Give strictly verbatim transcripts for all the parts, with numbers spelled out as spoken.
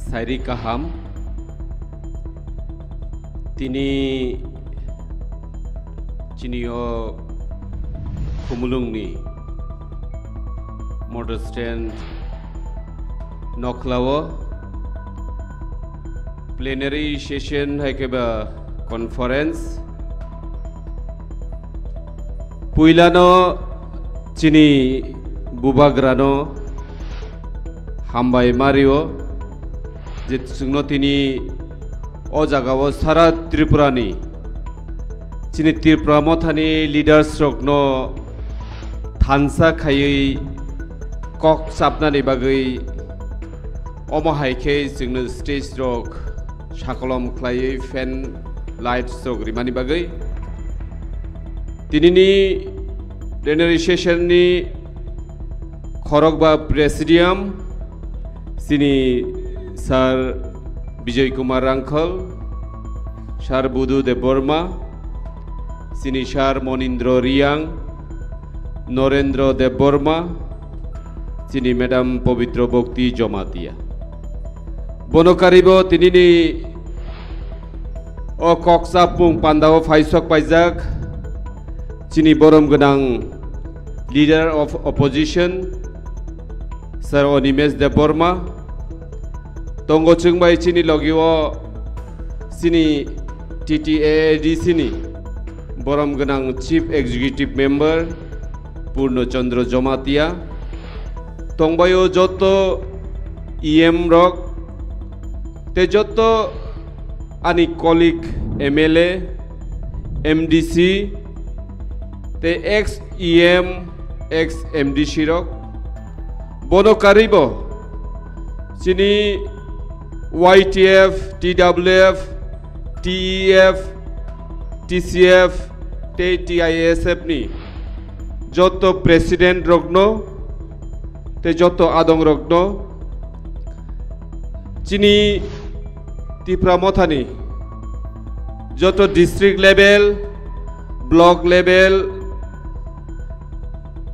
Sairi kaham. Tini chini o Khumulwngni motor stand nokhlao plenary session hai khe ba conference. Puilano chini bubagrano hambai mario, je chwngno tini o jagao sara Tripurani chini Tipra Mothani leaders rokno thansa khaiwi kok chapnani bagwi, omo hai khe chwngno stage rok sakolom khlaiwi fan lights rok rimani bagwi. Tinini plenary session ni khorokba presidium, chini Sir Bijoy Kumar Rangkhal, Sir Budu Debbarma, chini Sir Monindra Reang, Norendra Debbarma, chini Madam Pabitra Bhakti Jamatia. Bono karibo tinini o kokchapmung pandao phaisok paijak chini borom gwnang Leader of Opposition, Sir Animesh Debbarma. Tongo chwng bai chini logi o chini T T A A D C ni borom gwnang Chief Executive Member Purno Chandra Jamatia. Tongbaio joto E M rok tei joto ani colleague M L A, M D C tei ex E M, ex M D C rok. Bono karibo chini Y T F, T W F, T E F, T C F tei T I S F ni joto president rokno tei joto adong rokno chini Tipra Mothani joto district level, block level,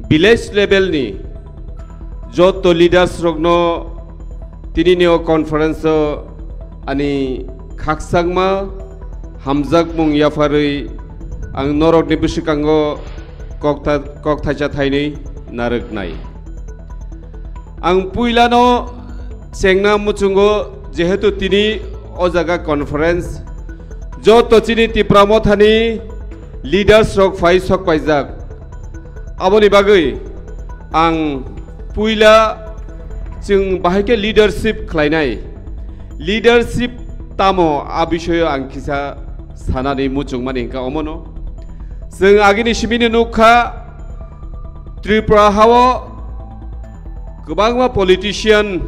village level ni joto leaders rokno tinini o conference o ani khakchangma hamjakmung yapharwi ang norokni bwswkango koktha-, kokthaisa thainwi narwknai. Ang puilano chengna muchungo, jehetu tini o jaga conference, joto chini Tipra Mothani leaders rok phai sok paijak. Aboni bagwi ang puila chwng bahai khe leadership khlainai. Leadership tamo a bisoyo ang kisa sanani muchungmani hwnkha omono. Chwng agini simino nukha, Tripura hao kwbangma politician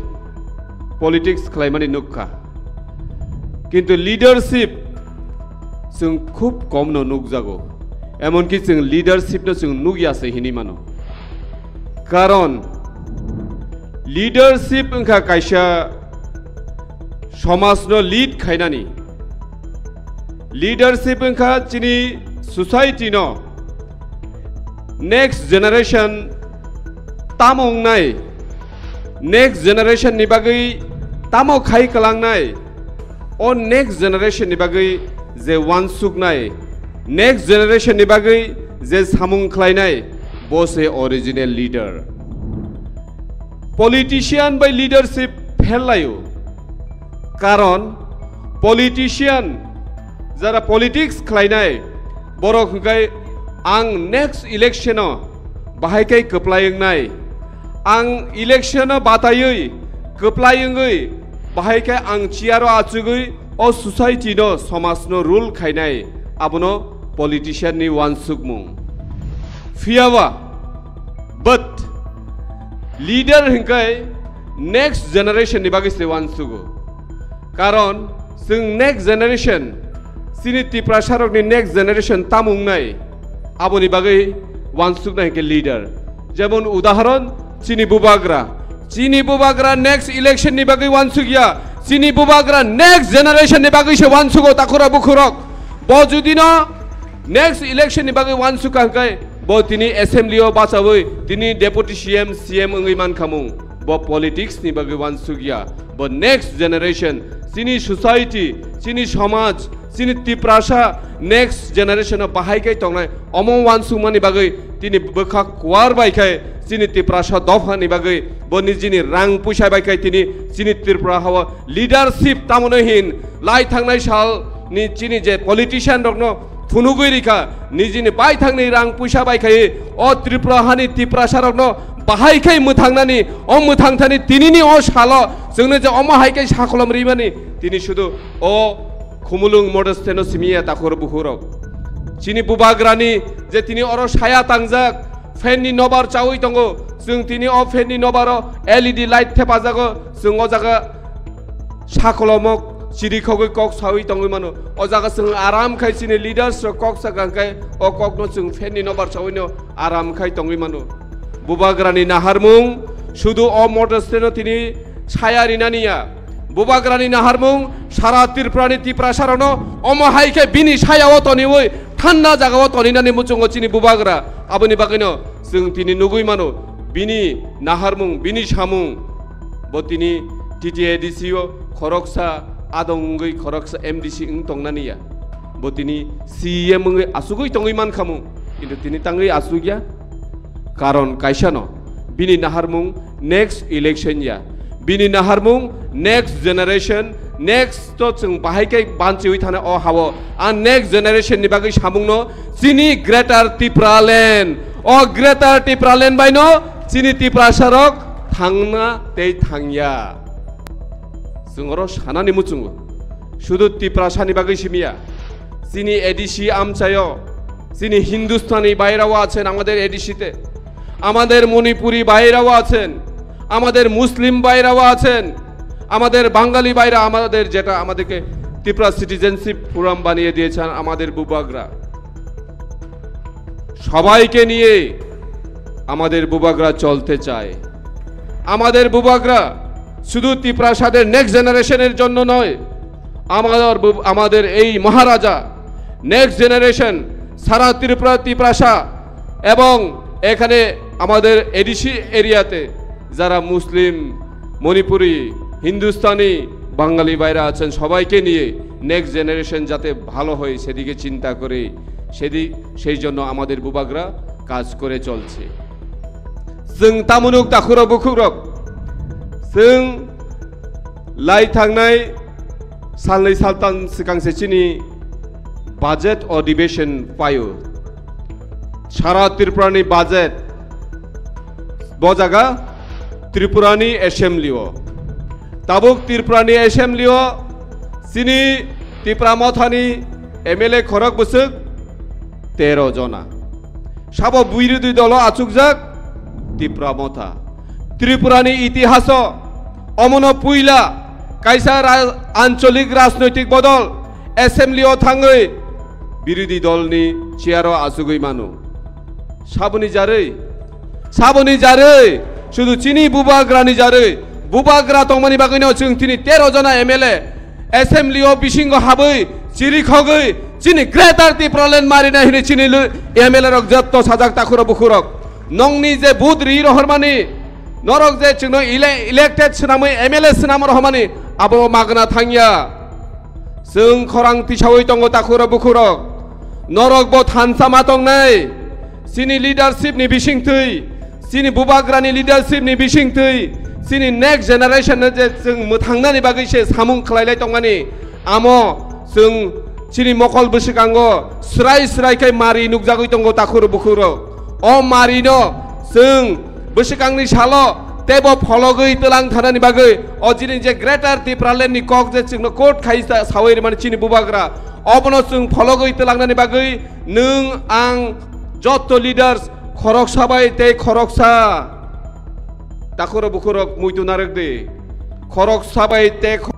politics khlaimani nukha, kintu leadership chwng khub komno nukjago, emonki chwng leadership no chwng nukya se hinwi mano. Karon leadership wngkha kaisa somajno lead khainani. Leadership wngkha chini society no next generation tamo wngnai, next generation ni bagwi tamo khai kwlangnai, o next generation ni bagwi je wansuknai, next generation ni bagwi je samung khlainai, bo se original leader. Politician bai leadership phel laio. Karon politician, jara politics khlainai, borok hwnkhe ang next election o bahai khe kwplai wngnai, ang election o bataiwi kwplai wngwi bahai khe ang chair o achugwi o society no, somaj no rule khainai, abono politician ni wansukmung. Phiyaba, but leader hwnkhe next generation ni bagwi se wansugo. Karon chwng next generation, chini Tiprasa rokni next generation tamo wngnai, aboni bagwi wansuknai hwnkhe leader. Jemon udahoron, chini bubagra. Chini bubagra next election ni bagwi wansukya. Chini bubagra next generation ni bagwi se wansugo, takhura bukhurok. Bo judi no next election ni bagwi wansukha hwnkhe bo tini assembly o bachawi tini deputy C M, C M wngwi mankhamung. Bo politics ni bagwi uansuk ya, bo next generation, chini society, chini somaj, chini Tiprasa next generation o bahai khe tongnai, omo uansukmani bagwi tini bwkha kuar bai khe chini Tiprasa dopha ni bagwi bo nijini rang puisa bai khe tini chini Tripura hao leadership tamono hin lai thangnai sal ni chini je politician rokno phunugwi rikha, nijini baithangni rang puisa bai khai o Tripura hani Tiprasa rokno bahai khai mwthangnani, o mwthangthani tinini o salo chwngno je omo hai khai sakolom rimani, tini sudu o Khumulwng Model Stand-o simiya takhur bukhurok. Chini bubagrani je tini oro saya tangjak, fan ni nobar chawi tongo, chwng tini o fan ni nobaro L E D light thepajago, chwng o jaga sakolomok chirikhogwi kok sawi tongwi mano. O jaga chwng aram khai chini leaders rok kok sakang khai o kokno chwng fan ni nobar sawino aram khai tongwi mano. Bubagrani naharmung sudu o Model Stand-o tini saya rinani ya. Bubagrani naharmung sara Tripurani Tiprasa rokno omo hai khe bini sayao toniwi thanda jagao toninani muchungo chini bubagra. Aboni bagwino chwng tini nugwi mano bini naharmung, bini samung. Bo tini T T A D C o khoroksa adong wngwi khoroksa M D C wng tongnani ya. Bo tini C E M wngwi asugwi tongwi mankhamu, kintu tini tangwi asugya. Karon kaisano, bini naharmung next election ya. Bini naharmung next generation, next to chwng bahai khe banchiwi thana o hao. A next generation ni bagwi samungno chini Greater Tipraland. O Greater Tipraland baino chini Tiprasarok thangna tei thangya. Chwng oro sanani muchungo. Sudu Tiprasani bagwi simiya. Chini A D C amchaio, chini Hindustani bairao achen amader A D C te. Amader Manipuri bairao achen, amader Muslim bairao achen, amader Bangali baira, amader jeta amaderke Tipra Citizenship Forum baniye diyechen amader bubagra. সবাইকে নিয়ে আমাদের বুবাগ্রা চলতে চায়। আমাদের বুবাগ্রা শুধু তিপ্রাসাদের নেক্সট জেনারেশনের জন্য নয়, আমাদের বু-, আমাদের এই মহারাজা নেক্সট জেনারেশন সারা ত্রিপুরা, তিপ্রাসা এবং এখানে আমাদের এডিসি এরিয়াতে যারা মুসলিম, মণিপুরি, হিন্দুস্তানি, বাঙালি ভাইরা আছেন, সবাইকে নিয়ে নেক্সট জেনারেশন যাতে ভালো হয় সেদিকে চিন্তা করে, সেদি-, সেই জন্য আমাদের বুবাগরা কাজ করে চলছে। Chwng tamunuk takhurok bukhukrok, chwng lai thangnai salnwi saltan swkang se chini budget o division paio. Sara Tripurani budget bo jaga Tripurani assembly o. Tabuk Tripurani assembly o chini Tipra Mothani M L A khorok bwswk tero jona. Sabo birodhi dolo achukjak Tipra Motha. Tripurani itihaso omono puila kaisa ra-, ancholik rajnoitik bodol assembly o thangwi birodhi dolni chair o achugwi mano. Saboni jarwi, saboni jarwi, sudu chini bubagrani jarwi, bubagra tongmani bagwino chwng tini tero jona M L A assembly o bisingo habwi chirikhogwi chini Greater Tipraland marina hini chini lu-, M L A rok jotto sajak takhurok bukhurok. Nongni je vote ri rohormani, norok je chwngno ele-, elected swnamwi M L A swnam rohormani, abo magna thangya. Chwng khorang tisawi tongo takhurok bukhurok. Norok bo thansa ma tongnai. Chini leadership ni bisingtwi, chini bubagrani leadership ni bisingtwi, chini next generation no je chwng mwthangnani bagwi se samung khlailai tongmani, amo chwng chini mokol bwswkango srai srai khe mari nukjagwi tongo takhurok bukhurok. O mari no chwng bwswkangni salo teibo phologwi twlang thanani bagwi o jini je Greater Tipraland ni kok je chwngno quote khai sa-, sawi rimani chini bubagra, obono chwng phologwi twlangnani bagwi nwng ang jotto leaders khoroksa bai tei khoroksa takhurok bukhurok muitu narwk di, khoroksa bai tei kho-,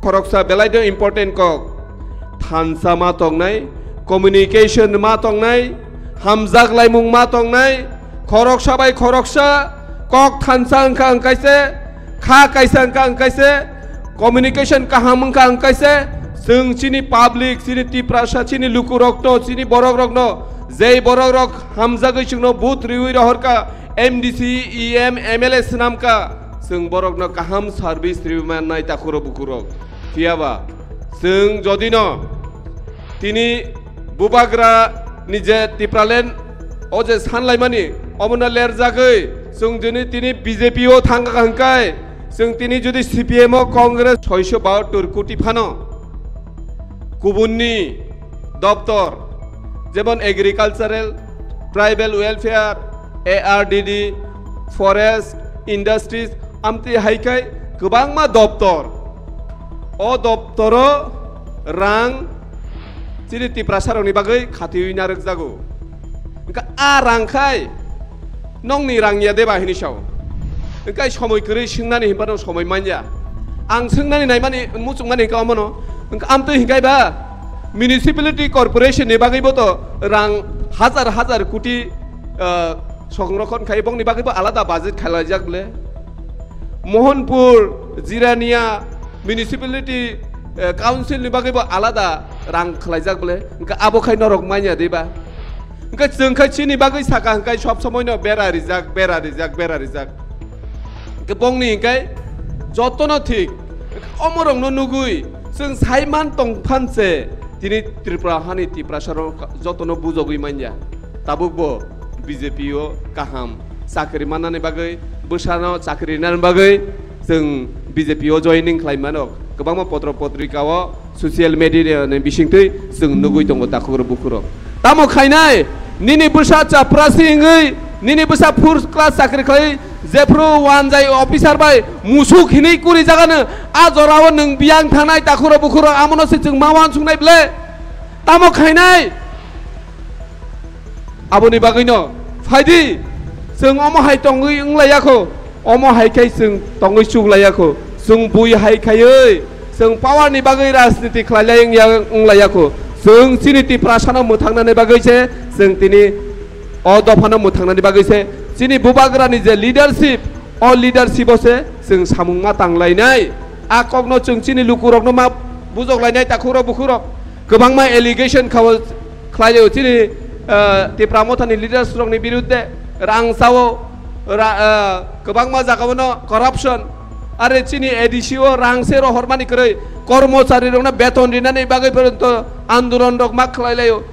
khoroksa belai no important kok. Thansa ma tongnai, communication ma tongnai, hamjak laimung ma tongnai, khoroksa bai khoroksa kok thansa wngkha wngkaise, kha kaisa wngkha wngkaise, communication kaham wngkha wngkaise, chwng chini public, chini Tiprasa, chini lukurokno, chini borokrokno, jei borokrok hamjagwi chwngno vote riwi rohorkha, M D C, E M, M L A swnamkha, chwng borokno kaham service rwmannai takhurok bukhurok. Phiyaba chwng jodino tini bubagra ni je Tipraland o je sanlaimani omono lerjagwi chwng juni tini B J P o thangkha hwnkhe, chwng tini jodi C P M o Congress soiso bahattor koti phano kubunni doptor, jemon Agricultural, Tribal Welfare, A R D D, Forest, Industries, amtwi hai khai kwbangma doptor. O doptoro rang chini Tiprasarokni bagwi khatiwi narwkjago. Wngkha a rang khai nongni rang ya deba hini sao. Wngkha somoi kwrwi swngnani hinphano somoi manya. Ang swngnani naimani muchungmani wngkha omono. Wngkha amtwi hinkhai ba municipality corporation ni bagwi bo to rang hajar hajar koti, ah, songrokhon khai bongni bagwi bo alada budget khalaijak ble. Mohanpur, Jirania municipality, eh, council ni bagwi bo alada rang khalaijak ble. Wngkha abo khai norok manya deba. Wngkha chwng khai chini bagwi saka hwnkhe sob somoi no bera rijak, bera rijak, bera rijak. Hwnkhe bongni hwnkhe jotono thik. Omorokno nugwi chwng saiman tongphanse tini Tripura hani Tiprasarok jotono bujogwi manya. Tabukbo B J P o kaham chakri mannani bagwi, bwsano chakri rinani bagwi chwng B J P o joining khlai mano. Kwbangma potro potrika o social media ni bisingtwi chwng nugwi tongo takhuk rok bukhuk rok. Tamo khainai nini bwsa chaprasi wngwi nini bwsa first class chakri khlai jephru wanjai officer bai musuk hinwi kuri jagano a jorao nwng biyang thanai takhuk rok bukhuk rok amono se chwng ma uansugnai ble tamo khainai. Aboni bagwino phaidi chwng omo hai tongwi wnglaiyakho, omo hai khai chwng tongwi chuklaiyakho, chwng bui hai khaiwi chwng power ni bagwi rajniti khlailai wngya, wnglaiyakho, chwng chini Tiprasano mwthangnani bagwi se chwng tini o dophano mwthangnani bagwi se chini bubagrani je leadership, o leadership o se chwng samung ma tanglainai. A kokno chwng chini lukurokno ma bujoklainai takhurok bukhurok. Kwbangma allegation khao khlaio chini, ah, Tipra Mothani leaders rokni birudde rang sao, ra-, ah, kwbangma jagao no corruption. Are chini A D C o rang se rohormani kwrwi kormochari rokno beton rinani bagwi porjonto andolon rok ma khlailaio.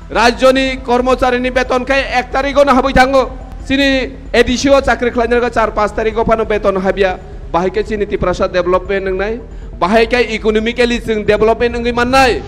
Rajyoni kormocharini beton khe ek tarigo no habwi thango. Chini A D C o chakri khlainai rok char panch tarigo phano beton habya. Bahai khe chini Tiprasa development wngnai. Bahai khe economically chwng development wngwi mannai.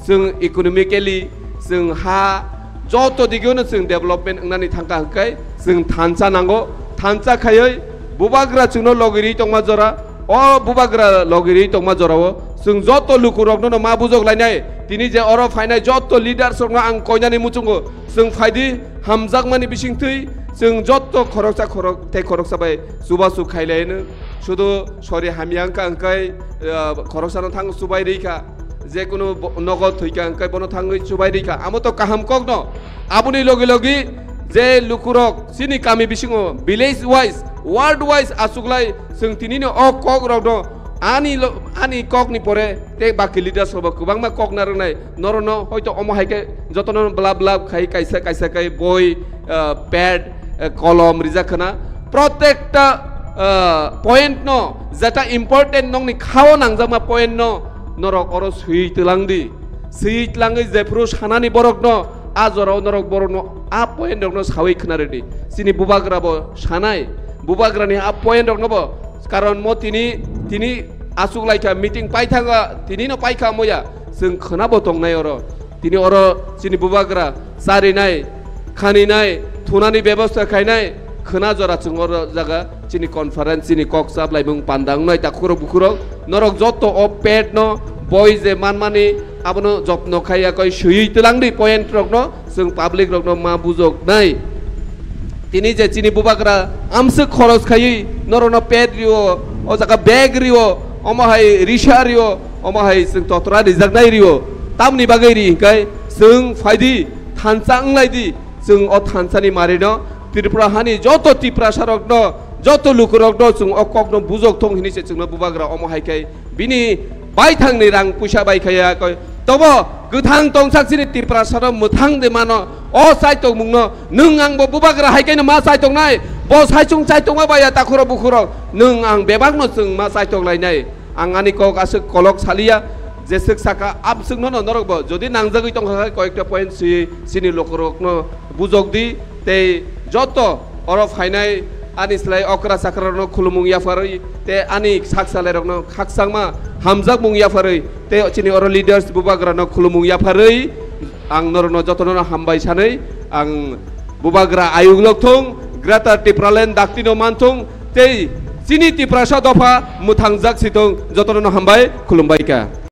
Chwng economically chwng ha joto digino chwng development wngnani thangkha hwnkhe chwng thansa nango. Thansa khaiwi bubagra chwngno logirwi tongma jora. O bubagra logirwi tongma jorao chwng joto lukurokno no ma bujok lainai. Tini je oro phainai joto leaders rokno ang koinani muchungo chwng phaidi hamjakmani bisingtwi chwng joto khoroksa khorok tei khoroksa bai chubachu khailaino. Sudu sori hamya wngkha hwnkhe, ah, khoroksano thang chubai rikha. Jekunu bo-, nogo thwikha hwnkhe bono thangwi chubai rikha. Amo to kaham kokno. Aboni logi logi je lukurok chini kami bisingo village wise, ward wise achuklai chwng tinino o kokrokno ani lo-, ani kokni pore tei baki leaders rokbo kwbangma kok narwknai. Norokno hoito omo hai khe jotono blab blab khai kaisa kaisa khai boi, ah, pad, ah, kolom rijak khna. Protekta, ah, point no jeta important nokni khao nangjakma point no norok oro swi twlang di. Swi twlangwi jephru sanani borokno a jorao norok borokno a point rokno sawi khna rwdi. Chini bubagra bo sanai, bubagrani a point rokno bo karon mo tini, tini achuk laikha meeting paithanga, tini no paikha moya, chwng khna bo tongnai oro. Tini oro chini bubagra charinai, khaninai, thunani bebosta khainai, khwna jora chwng oro jaga chini conference, chini kok chap laimung panda wngnai takhurok bukhurok. Norok joto o pet no boi je manmani abono jotno khaiya koi swiwi twlang di point rokno, chwng public rokno ma bujok nai. Tini je chini bubagra amswk khoros khaiwi norokno pet rio, o jaga bag rio, omo hai risa rio, omo hai chwng totra rijaknai rio. Tamni bagwi ri hwnkhe chwng phaidi thansa wnglai di, chwng o thansani marino Tripura hani joto Tiprasa rokno, joto lukurokno chwng o kokno bujok thung hini se chwngno bubagra omo hai khai bini baithangni rang puisa bai khaiya koi Tobo kwthang tongsak chini Tiprasano mwthang de mano. O chaitokmungno nwng ang bo bubagra hai khe no ma chaitongnai. Bo saichung chaitongma baya takhurok bukhurok. Nwng ang bebakno chwng ma chaitonglainai. Ang ani kok aswk kolok saliya. Jeswk saka abswkno no norok bo. Jodi nangjagwi tongkha khe koyekta point swi chini lokorokno bujok di. Tei joto oro phainai ani slai okra chakrarokno khulumung yapharwi, tei ani sak salairokno khakchangma hamjakmung yapharwi, tei chini oro leaders bubagrano khulumung yapharwi ang norokno jotono hambai sanwi ang bubagra ayuk lok thung, Greater Tipraland daktino man thung, tei chini Tiprasa dopha mwthangjak si thung, jotono hambai khulumbai kha.